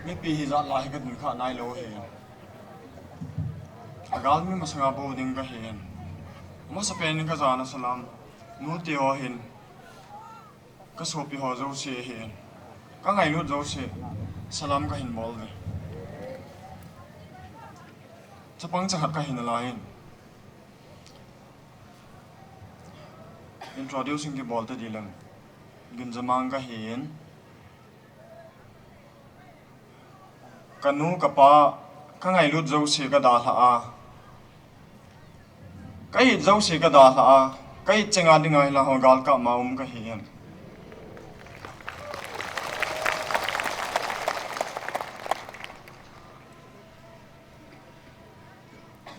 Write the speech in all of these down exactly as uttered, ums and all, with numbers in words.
Mipi hijat lai hi kadin kha nailou ahi. Agalmi masanga bou ding kahin. Amasapen in kajana salam. Nute ho hin. Kasopi ho jouse hin. Kangailut jouse. Salam kahin bol uve. Chapang chakhat kahi nalai in. Introducing kibol tading leng. Ginjamang kahin. Kanu, kapa, kangailut jouse kadalha a. Kahet jouse kadalha a. Kahet chenga dinga hilai ho galkap ma um kahin.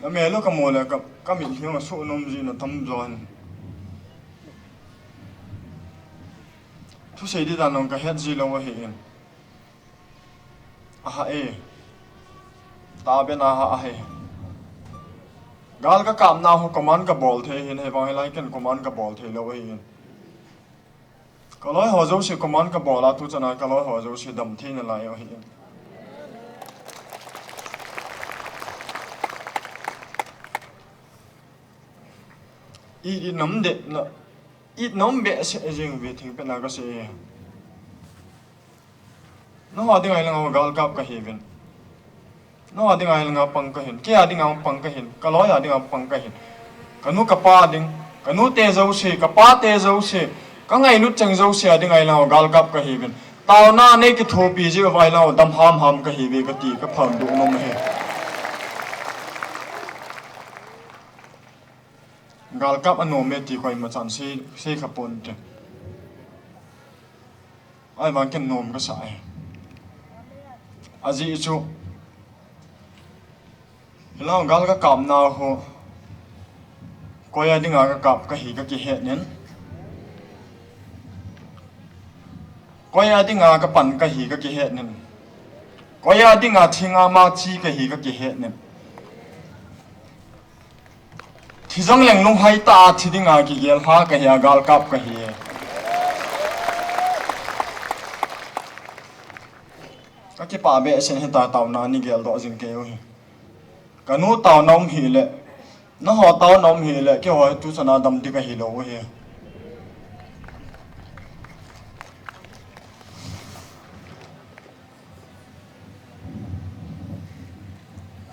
Namel u kamu le ka, kamitlhi a soh nom jin atam jon. Thusei di dan long kahet ji lou ahin. Aha e. Taben aha ahi. Gal kakapna ho command kabol thei hin, hivang hilai ken command kabol thei lou ahin. Kaloi ho jouse command kabol a tuchan a kaloi ho jouse damthei nalai u ahi. I, i nam de na, i nam behseh jing uve thingpen a kasei. Nangho dinga hilai ho galkap kahiuvin. Nangho dinga hilai pang kahin. Kei a dinga pang kahin. Kaloi a dinga pang kahin. Kanu kapa ding. Kanute jouse, kapate jouse. Kangailut cheng jouse a dinga hilai ho galkap kahiuvin. Taona nei kithopi jiuva hilai ho dam hamham kahiuve kati kaphondoh nom ahi. Galkap anom e ti koima chan sei, sei kha ponte. Ahivang ken nom kasa e. Ajeh chu. Hilai ho gal kakapna ho. Koi a dinga kakap kahi kakihet nin. Koi a dinga kapan kahi kakihet nin. Koi a dinga thinga ma chi kahi kakihet nin. Thi jong leng lunghai tah a thi dinga kigel ha kahi a galkap kahi. Kakipah behseh in hitia taona nei geldoh jing kei u hi. Kanu taona um hile, nangho taona um hile, keiho hi tuchan a dam ding kahi lou u hi.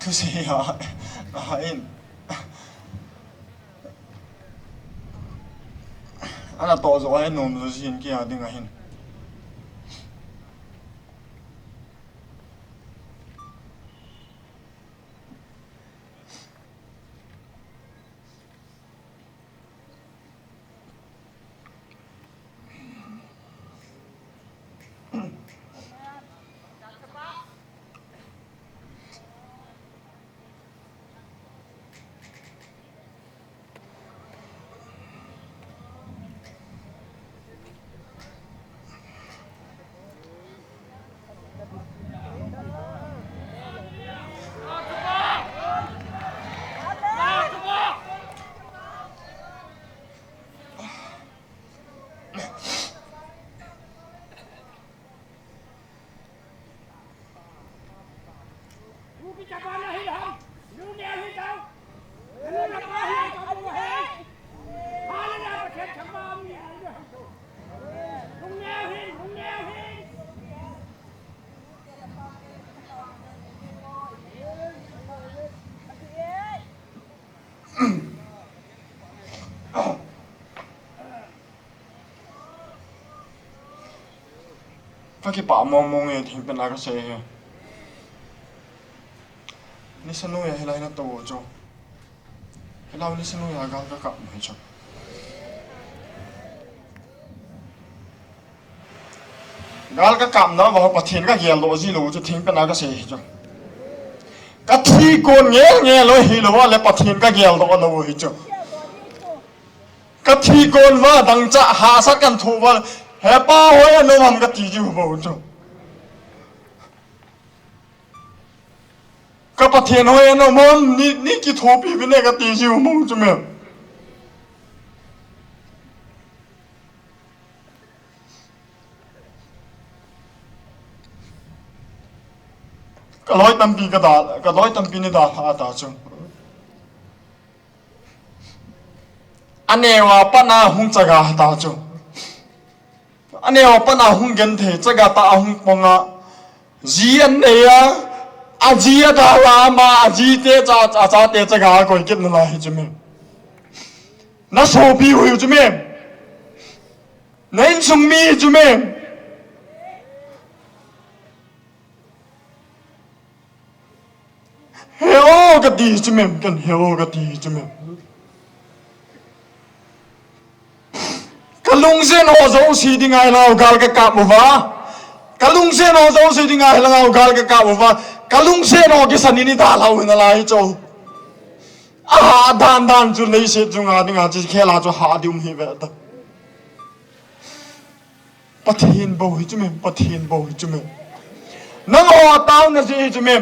Thusei a, a in. Ana toh jo a nom jo jin kei a dinga hin. Kakipah mong mong e, thingpen a kasei hi. Nisa noiya hilai nato u chu. Hilai nisa noiya gal kakap u hi chu. Gal kakapna uva Pathen kageldoh ji lou chu thingpen a kasei hi chu. Kathi kon ngel ngel u hilou a le Pathen kageldoh lou u hi chu. Kathi kon uva dangchah hahsat kan thoh uva, He Pa hoiya naum ham kati jiu bou chu. Ka Pathen hoiya naum ham, nei, nei kithopi uvin e kati jiu bou chu me. Ka loi tampi ka da, ka loi tampi ni dalha ta chu. Aneo a pat a hung chaga ta chu. Aneo a pat a hung genthei chaga ta a hung pong a. Ji an nei a, aji a dalha ma, aji te cha, acha te chaga a koi kit nalai hi chu me. Na sopi u hi chu me. Na insung mi hi chu me. He o kati hi chu me, kan he o kati hi chu me. Ka lungsen ho jouse dinga hilanga u gal ka kap uva. Ka lungsen ho jouse dinga hilanga u gal ka kap uva. Ka lungsen ho kisan in i dalha u hi nalai hi chu. Aha dan dan chu leiset chunga dinga chi khela chu ha diu hi ve ta. Pathen bou hi chu me, Pathen bou hi chu me. Nangho taona jeh hi chu me.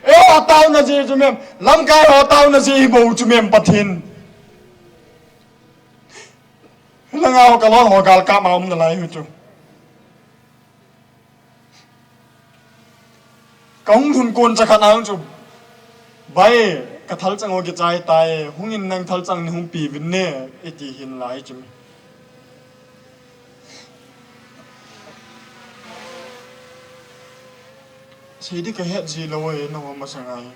Eiho taona jeh hi chu me. Lamkai ho taona jeh hi bou chu me Pathen. Hilanga ho ka loi ho gal kap ma um nalai hi chu. Ka hung lhun kon chakhat a hung chu, "Bai, ka thalchang ho kichai tai, hung in nang thalchang nei hung pe uvin ne," iti hi nalai chu me. Sei di ka het ji lou e, nangho masanga hi.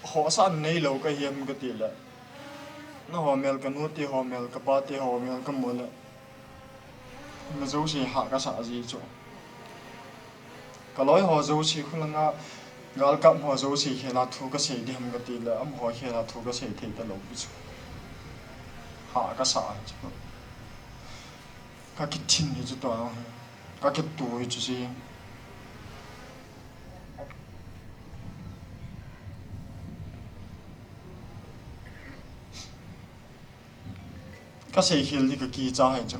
Khohsah neilou ka hiam ka ti le. Nangho mel ka nu te ho mel ka pa te ho mel ka mu le. Ama jouse ha ka sa ji chu. Ka loi ho jouse khulanga gal kap ho jouse khela thu ka sei di ham ka ti le. Amaho khela thu ka sei thei talou pi chu. Ha ka sa chu. Ka kithin hi chu tua hi. Ka kitu hi chu si. Ka seikhel di ka kicha hi chu.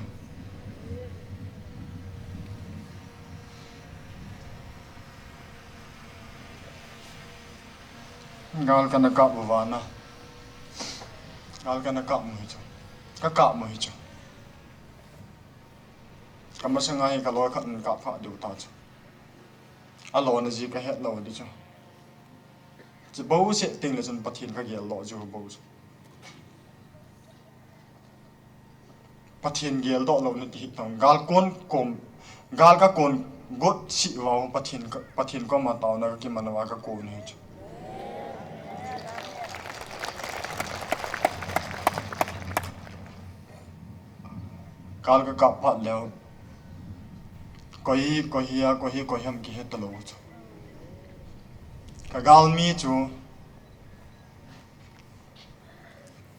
Gal kana kap uva na. Gal kana kap u hi chu. Ka kap u hi chu. Ka masanga hi ka loi khat in kap kha diu ta chu. Alona ji ka het lou di chu. Chu bou se ting le chun Pathen ka gel lou chu bou chu. Pathen gel doh lou na ti hi tong. Gal kon kom, gal ka kon got si vau Pathen ka, Pathen koma taona ka kiman uva ka kon hi chu. Gal ka kap phat leu. Koi, koi hi a, koi hi, koi ham kihe talou chu. Ka galmi chu.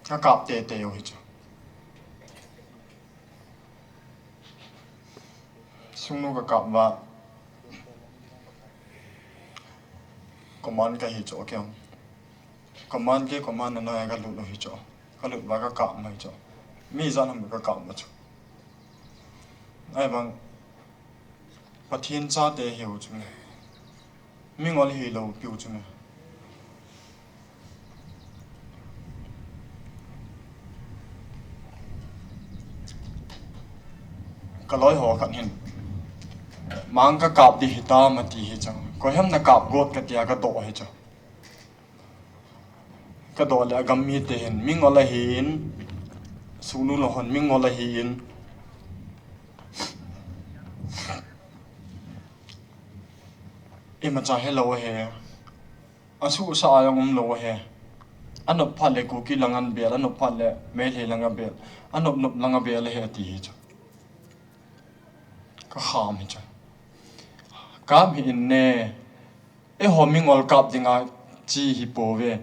Ka kap tete u hi chu. Sungnu ka kap uva. Command ka hi chu, okay. Command ke, command na noi ka lut u hi chu. Ka lut uva ka kap mai chu. Mi jan ham ka kap ma chu. Ahivang Pathen chate hiu chu me. Mingol hilou piu chu me. Ka loi ho khat hin. Mang ka kap di hitam ati hi chu. Koi ham na kap got ka tia ka doh hi chu. Ka doh le agam mite hin, mingol ahin, sunu lou hon mingol ahin. Imacha helou ahi. Asuhsa a jong umlou ahi. Anop phat le Kuki lang a bel, anop phat le Meitei lang a bel, anop nop lang a bel ahi ati hi chu. Ka kham hi chu. Kap hih in ne. Eiho mingol kap dinga chi hi pouve.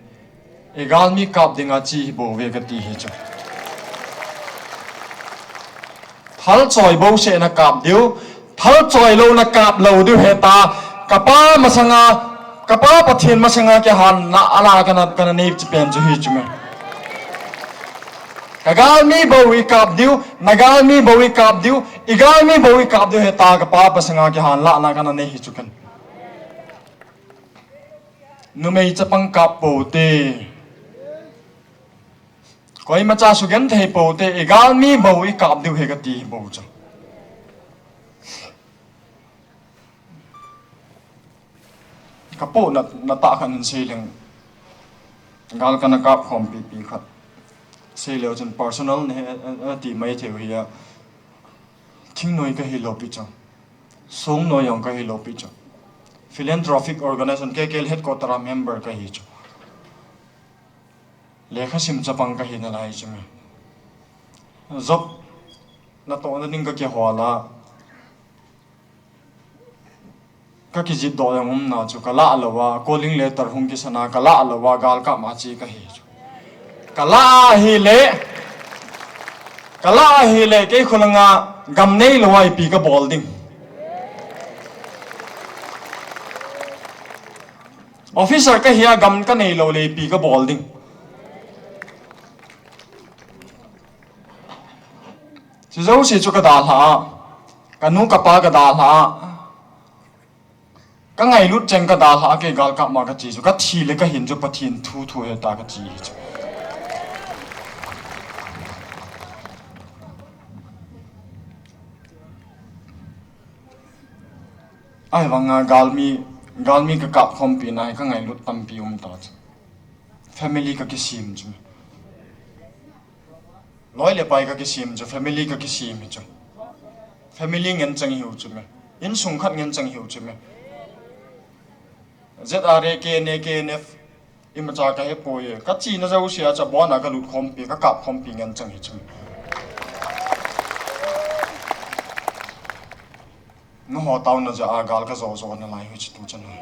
Eigalmi kap dinga chi hi pouve kati hi chu. Thal choi bouseh na kap diu, thal choi lou na kap lou diu heta, ka Pa masanga, ka Pa Pathen masanga kihan na ala kana, kana nei chi pen chu hi chu me. Ka galmi bou i kap diu, na galmi bou i kap diu, i galmi bou i kap diu heta, ka Pa masanga kihan la na kana nei hi chu kan. Numei chapang kap pou te. Koimacha sugenthei poute, igalmi bou ikap diu ahi kati bou chu. Kapohnatna tah khat in seileng, gal kana kapkhompipi khat seileu chun personal nahi, eh, eh, ti maithei u hi a. Thingnoi kahi lou pi chu. Songnoi jong kahi lou pi chu. Philanthropic organization K K L headquarter a member kahi chu. Lekhasim chapang kahi nalai chu me. Job natohna ding kakihol a, kakijih doh jong umna chu kalah lou a, calling letter hung kisan a kalah lou a, galkap ma che kahi chu. Kalah hile, kalah hile, kei kholanga gam neilou a ipi kabol ding. Officer kahi a gam kaneilou le ipi kabol ding. Chujouse chu kadalha a, kanu kapa kadalha a, kangailut cheng kadalha a, kei galkap ma kache chu, kathi le kahin chu Pathen thu thu heta kache hi chu. Ahivanga galmi, galmi kakapkhompi na hi kangailut tampi umta chu. Family kakisem chu. Loi le pai kakisem chu, family kakisem hi chu. Family ngen chang hiu chu me. Insung khat ngen chang hiu chu me. Z R A, K N A, K N F, imacha kahepoi. Kachena jouse a chu abona kalutkhompi, kakapkhompi ngen chang hi chu me. Nangho taona jeh a gal kajo jo nalai hi chu tuchan a.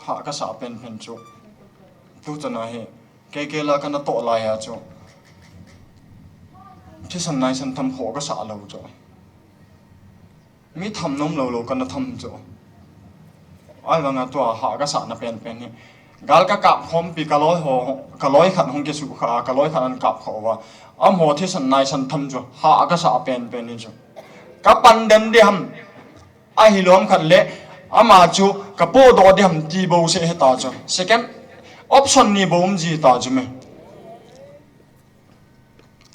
Hah kasah penpen chu. Tuchan a hi, K K L a kana toh lai a chu, thisan naisan tham khoh kasah lou chu. Mi tham nom lou lou kana tham chu. Ahivanga tua hah kasahna penpen hi, gal kakapkhompi kaloi ho, kaloi khat hung kisukha a, kaloi khat ana kapkhoh uva, amaho thisan naisan tham chu hah kasah penpen hi chu. Kapan den ding ham, ahilou ham khat le, ama chu kapohdoh ding ham ti bouseh hita chu. Second option ni bou um ji ta chu me.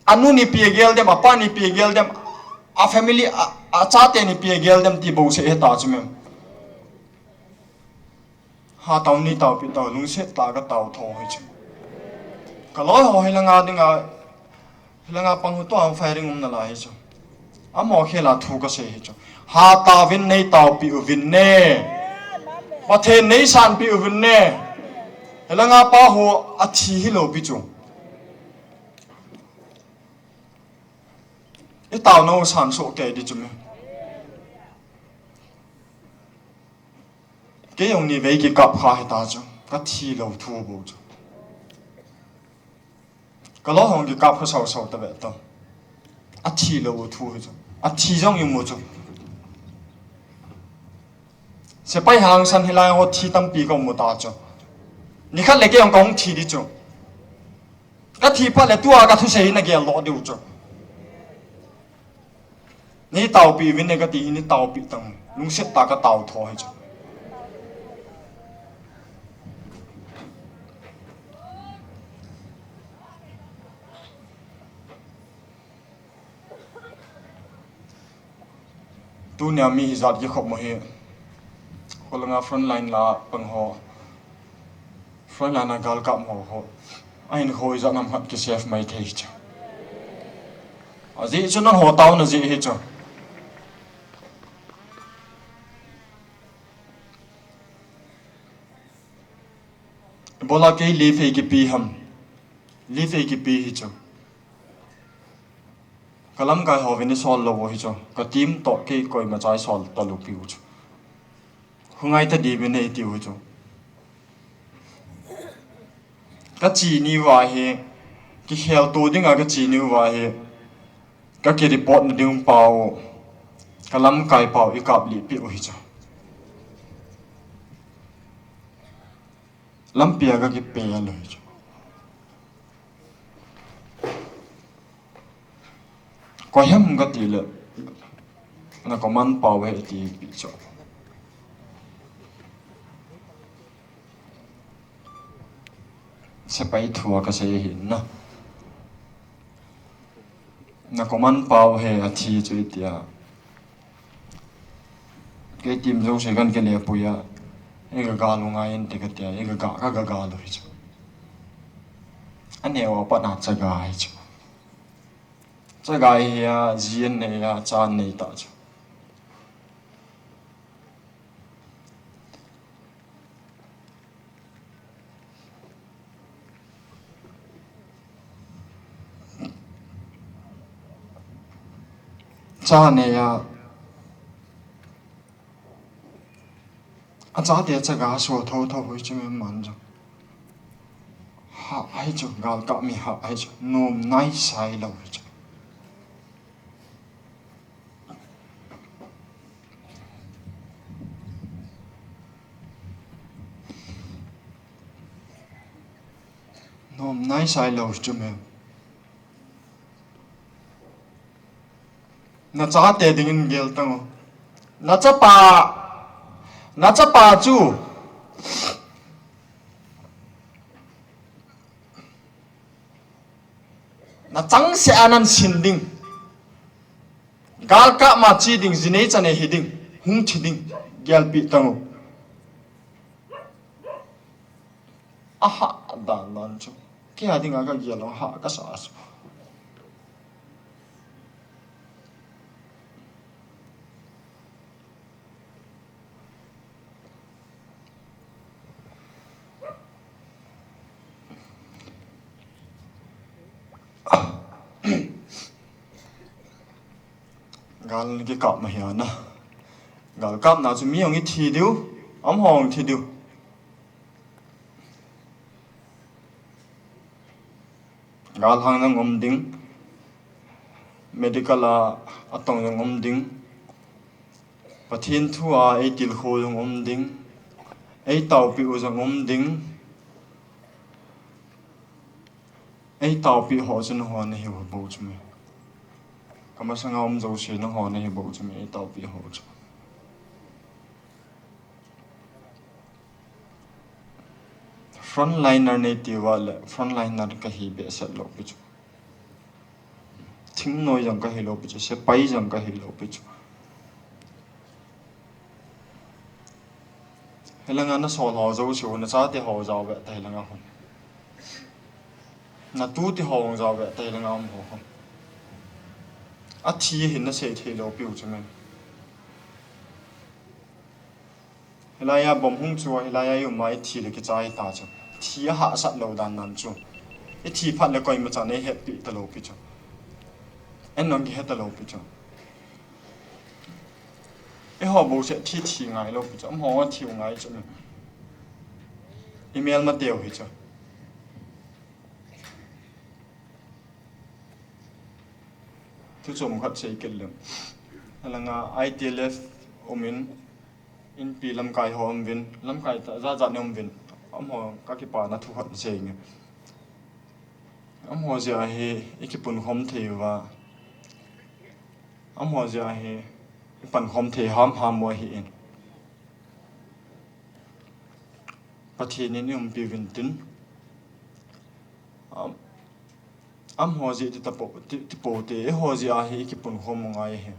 Anu ni ipi agel dem, apa ni ipi agel dem, a family, a, achate ni ipi agel dem ti bouseh hita chu me. Hatah in neitaopi tao, lungset tah a katao tho hi chu. Kaloi ho hilanga dinga, hilanga pang ho tua firing um nalai hi chu. Amaho khel a thu kasei hi chu. Hatah in neitaopi uvin ne. Pathen neisanpi uvin ne. Hilanga pa ho athi hilou pi chu. Itaonau sansoh kei ding chu me. Kei jong nivei kikap kha hita chu, kathi lou thu bou chu. Kaloi hung kikap kha sao sao tave to. Athi lou thu hi chu. Athi jong imu chu. Sepai hangsan hilai ho thi tampi kamu ta chu. Nikhat le kei jong kahung thi ding chu. Kathi phat le tua kathusei nagel doh diu chu. Neitaopi uvin ne kati hi, neitaopi tang. Lungset tah a katao tho hi chu. Tunia mi hijat kikhop mo hi. Kholanga frontline la pang ho. Frontline a galkap mo ho. Ahin hoi jat nam khat kisave mai thei chu. Ajeh chu nangho taona jeh hi chu. Ibola kei leave ei kipe ham. Leave ei kipe hi chu. Kalamkai hovin isol lou u hi chu. Ka team toh kei koimacha isol talou piu chu. Hungai ta diuvin eitiu hi chu. Kache niuva hi, kikhelto dinga kache niuva hi, kaki report na ding pau, kalamkai pau ikaplih peh u hi chu. Lampia kakipe lou hi chu. Koi ham katile, na command pau hi tipi chu. Sepai thu a kasei ahi na. Na command pau hi athi chu itia. Kei team jouse kan kile pui a. Ei ga gal u ngai inte katia, ei ga ga, ka ga gal u hi chu. Aneo a pat na chaga hi chu. Chaga hi a, ji an nei a, cha an nei ta chu. Cha nei a, achate chaga so tho tho hi chu mi man chu. Ha, ahi chu, galkap mi ha, ahi chu, nom nai sai lou hi chu. Nom nai sai lou chu me. Na chate dingin gel tang o. Na chapa, na chapa chu. Na chang se anan sin ding. Galkap ma chi ding, jinei chanei hi ding, hung thi ding, gelpi tang o. Aha, dan dan chu. Kei a dinga ka gel o, ha, ka sa chu. Gal kikap ma hi ana. Gal kapna chu mi hong i thi diu, amaho hong thi diu. Gal hang jong um ding, medical a, atong jong um ding, Pathen thu a ei tilkhou jong um ding, ei taopi u jong um ding, ei taopi ho chu nangho nahiu bou chu me. Ka masanga um jouse nangho nahiu bou chu me, ei taopi ho chu. Frontliner nei tiu va le, frontliner ka hi behseh lou pi chu. Thingnoi jong ka hi lou pi chu, sepai jong ka hi lou pi chu. Hilanga na sol ho jouse u, na chate ho jao ve ta hilanga hon. Na tute ho jao ve ta hilanga um ho hon. Athi hin na sei thei lou piu chu me. Hilai a bomb hung chu, hilai a i um a i thi le kichai ta chu. Thi a hahsat lou dan dan chu. I thi phat le koima chan ei hetpi ta lou pi chu. Ei nong kihe ta lou pi chu. Eiho bou se thi thi ngai lou pi chu. Amaho a thi u ngai chu. I mel ma teu hi chu. Thu chom khat sei kit leng. Alanga I T L F um in, inpi lamkai ho um vin, lamkai ta, jat jat nei um vin. Amaho ka kipana thu khat sei nge. Amaho jeh a hi i kipunkhom thei uva. Amaho jeh a hi i pankhom thei ham ham u ahi in. Pathen in i umpi uvin tin. Am, amaho jeh ti tapo, ti, ti pote, eiho jeh a hi i kipunkhom u ngai ahi.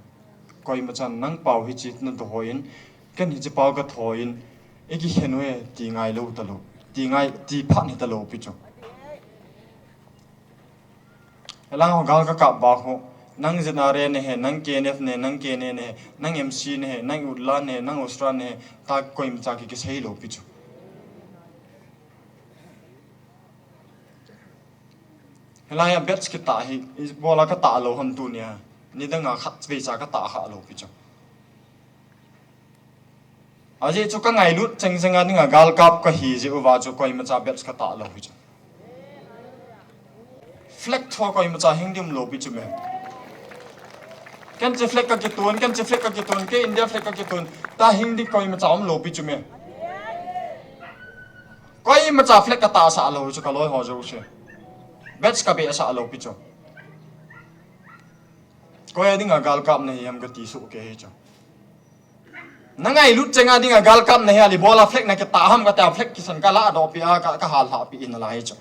Koima chan nang pau hiche na tho in, ken hiche pau ka tho in, i kikhen u e ti ngai lou ta lou. Ti ngai, ti phat hi ta lou pi chu. Hilang ho gal ka kap ba ho, nang Z R A na he, nang K N F na he, nang K N A na he, nang M C na he, nang UDLA na he, nang USTRA na he, ta koima cha ki, kisei lou pi chu. Hilai a batch kitah hi, ibola ka tah lou ham tunia. Nidang a khat vei cha ka tah kha lou pi chu. Ajeh chu ka ngailut cheng cheng a dinga galkap ka hi jeh uva chu koima cha batch ka tah lou hi chu. Flag thua koima cha hing ding um lou pi chu me. Ken che flag ka kitun, ken che flag ka kitun, kei India flag ka kitun, ta hing ding koima cha um lou pi chu me. Koima cha flag ka tahsah lou chu ka loi ho jouse. Batch ka behsah lou pi chu. Koi a dinga galkap na hi ham ka ti soh kei hi chu. Na ngailut cheng a dinga galkap na hi a le ibola flag na kitah ham ka ti a flag kisan ka ladoh pi a ka, ka hal lhah pi in a la hi chu.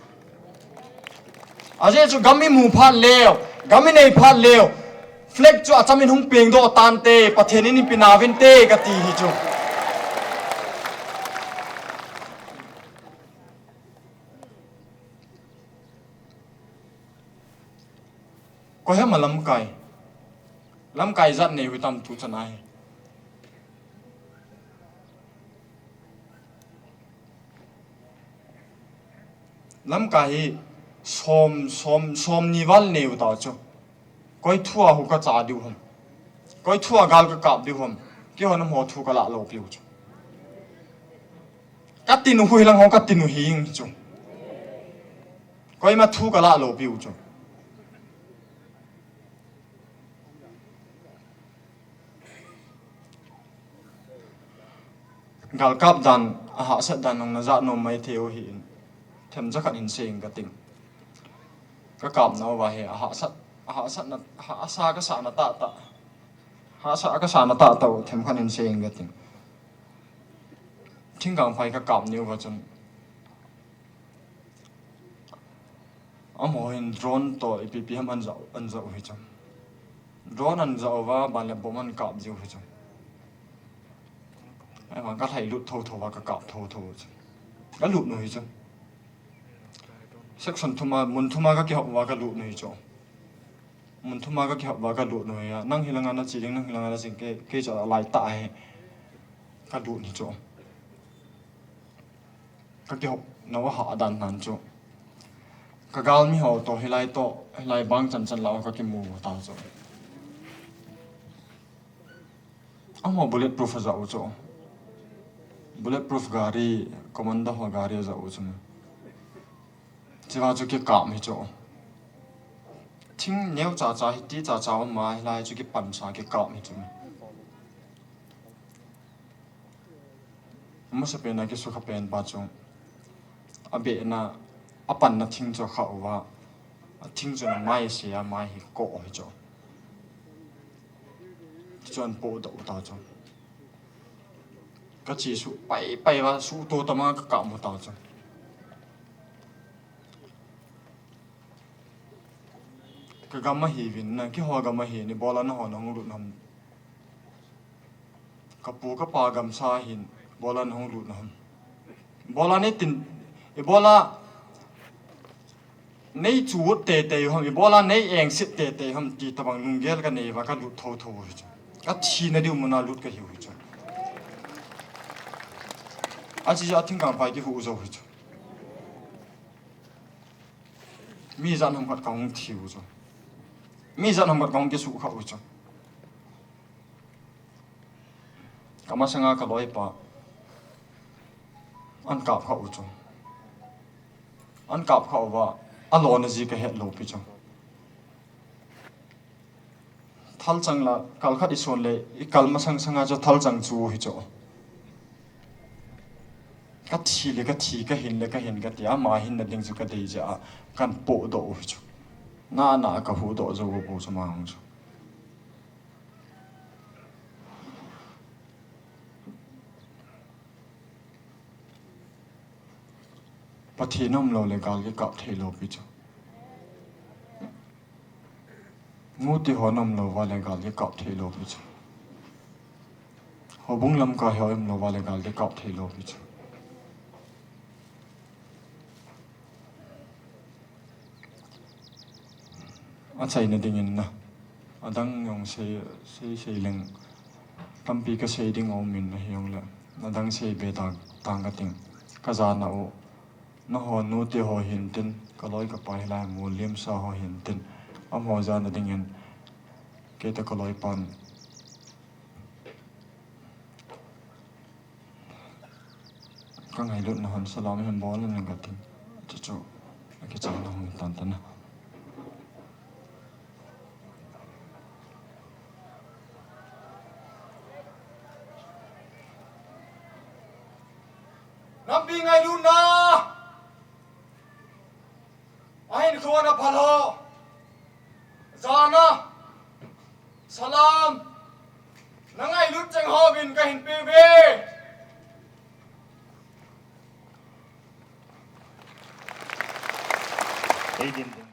Ajeh chu gam imu phat leu, gam inei phat leu, flag chu achamin hung pengdoh tante, Pathen in eipeh nauvinte kati hi chu. Koiham a lamkai, lamkai jat neiu hitam tuchan a hi. Lamkai hi som, som, somni val neiu tah chu. Koi thua hu kacha diu ham, koi thua gal kakap diu ham, keiho nangho thu kalah lou piu chu. Katin u hilang ho katin u hi chu. Koima thu kalah lou piu chu. Galkap dan, ahahsat dan nang najah nom maithei u hin, themcha khat hin sei inge kating. Kakapna uva hi ahahsat, ahahsatna, ahahsa kasahna tahtah, hahsa kasahna tahtah u themkhat hin sei inge kating. Thingkangphai kakap ni uva chun, amaho hin drone toh ipi ipi ham anjah, anjah u hichu. Drone anjah uva, ban le bomb ankap jiu hichu. Ahivang kalhailut thotho uva, kakap thotho u chu. Kalut u hichu. Section thuma, mun thuma kakihop uva kalut u hichu. Mun thuma kakihop uva kalut u hi a, nang hilanga nache ding, nang hilanga nache ding, kei, kei chu alaitah hi kalut u hichu. Kakihopna uva hahdan nan chu, kagalmi ho toh hilai toh, hilai bang chanchan lah uva kakimu tah chu. Amaho bulletproof ajah u chu. Bulletproof gari, commando ho gari ajah u chu. Chua chu kikap hichu. Thing neocha cha, hiti cha cha um a, hilai chu kipansa kikap hichu. Amasapen a kisukha pen pa chu, abehna, apanna thing chu akhah uva, athing chun amai asei a, amai hi koh hichu. Chuan podoh u tah chu. Kachesuh paipai uva, suhto tama kakap u tah chu. Kagam ahiuvin, na keiho gam ahin, ibola nangho nahung lut u ham? Kapu kapa gamsa ahin, ibola nahung lut u ham? Ibola neitin, ibola neichuh teitei u ham, ibola nei engset teitei u ham ti tobang lunggel kanei uva kalut thotho u hichu. Kathina diu muna lut kahiu hichu. Ache jeh a thingkangphai kihuh jou hichu. Mi ijat ham khat kahung thiu chu. Mi ijat ham khat kahung kisukha u chu. Kamasanga kaloipa ankapkha u chu. Ankapkha uva, alona ji kahet lou pi chu. Thalchang la, kal khat ison le, ikal masang sanga chu thalchang chu hichu. Kathi le kathi, kahin le kahin kati, ama hinna ding chu kadei jeh a, kanpohdoh u hichu. Nana kahuhdoh jou u bou chu ama hung chu. Pathen umlou le gal kikap theilou pi chu. Nute ho umlou va le gal kikap theilou pi chu. Houbung lamkai ho umlou va le gal kikap theilou pi chu. Achaina dingin na, adang jong sei, sei, sei leng, tampi kasei ding aumin ahijongle, adang seibe tang, tang kating. Kajana u, nangho nute ho hintin, kaloi kapai hilai mu limsa ho hintin, amaho jana dingin, keitoh kaloipan kangailutna hon salam hin bol in kating. Chuchu akichanna hung tan tan a. Nampi ngailutna ahin khona phal ho, jana salam nangailut cheng hovin kahin peuve. Ei din din.